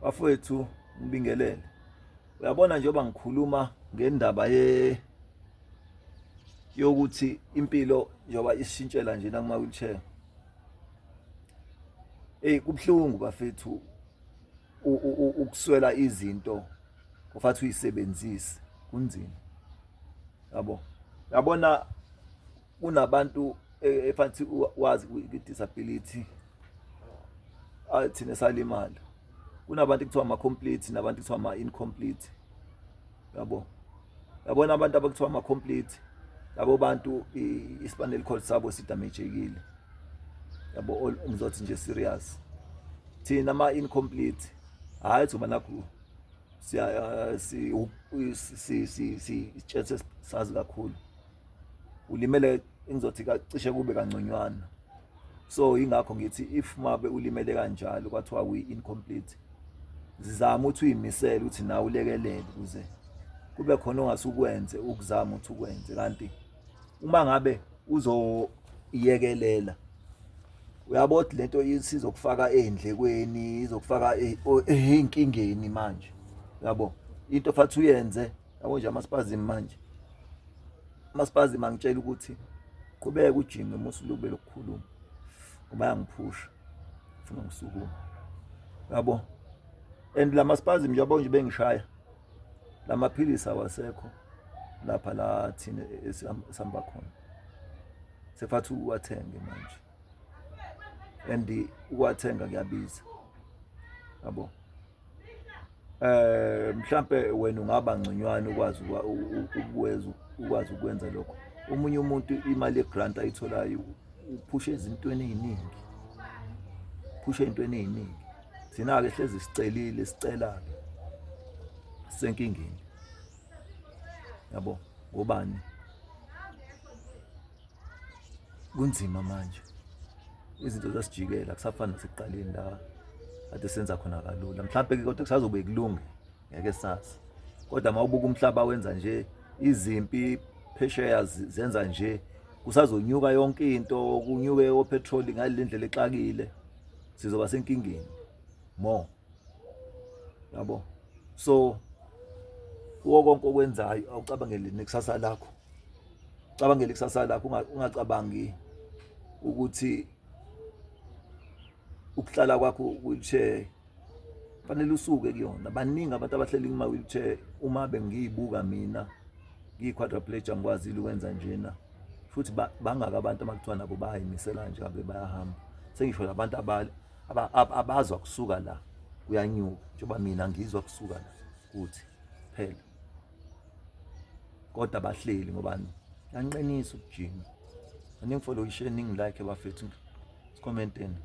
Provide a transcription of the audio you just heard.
Bafowethu ngibingelele. Uyabona njengoba ngikhuluma ngendaba ye yokuthi impilo njengoba isishintshela nje nakuma wheelchair. Hey kubhlungu bafethu ukuswela izinto kufanele uyisebenzise kunzima. Yabo. Yabona kunabantu efanele wazi i-disability thina salimala kunabantu kuthiwa ama-complete nabantu kuthiwa ama-incomplete yabo yabona abantu abakuthiwa ama-complete labo bantu i-spinal cord sabo sidamejekile yabo ngizothi nje serious thina ama-incomplete hhayi thuma nakhu siya si si si si sazi kakhulu ulimele engizothi cishe kube kangconywana so ingakho ngithi if mabe ulimele kanjalo kwathiwa we incomplete zizama ukuthi uyimisele ukuthi nawe ulekelele ukuze kube khona ongasukwenze ukuzama ukuthi ukwenze kanti uma ngabe uzoyekelela uyabo ukuthi lento isizokufaka endlekweni izokufaka ey'nkingeni manje yabo into fathi uyenze yabo nje ama-spasm manje ama-spasm angitshela ukuthi qhubeka ujime musulube lokukhuluma ngoba yangiphusha funa ngisukume yabo and lama spasm nje yabo nje bengishaya lamaphilisi awasekho lapha la thina esihamba khona sefathi uwathenge manje and uwathenga kuyabiza yabo eh mhlambe wena ungaba ngconywana ukwazi ukwenza ukwazi ukwenza lokho omunye umuntu imali yegrant ayitholayo uphusha ezintweni eziningi phusha ezintweni eziningi thina ke hlezi sicelile sicela ke senkingeni yabo ngobani kunzima manje izinto zasijikela kusafana nasekuqaleni la kade senza khona kalula mhlawumbe ke kodwa kusazobe kulunge ngeke sazi kodwa uma ubuka umhlaba wenza nje izimpi phesheya zenza nje kusazonyuka yonke into kunyuke opetrol ngale ndlela exakile sizoba senkingeni more yabo so kuwo konke okwenzayo awucabangele nekusasa lakho cabangela ikusasa lakho ungacabangi ukuthi ukuhlala kwakho wheelchair fanele usuke kuyona baningi abantu abahleli kuma wheelchair uma bengiyibuka mina ngiyi-quadriplegia ngikwazile ukwenza njena futhi bangaka abantu amakuthiwa nabo bayayimisela nje kabe bayahamba sengisho labantu abazwa kusuka la kuyanyuka njengoba mina ngizwa kusuka la kuthi phela kodwa bahleli ngobani yanqinisa ukujima aningifollowishe ningilike bafethu sikhomenteni.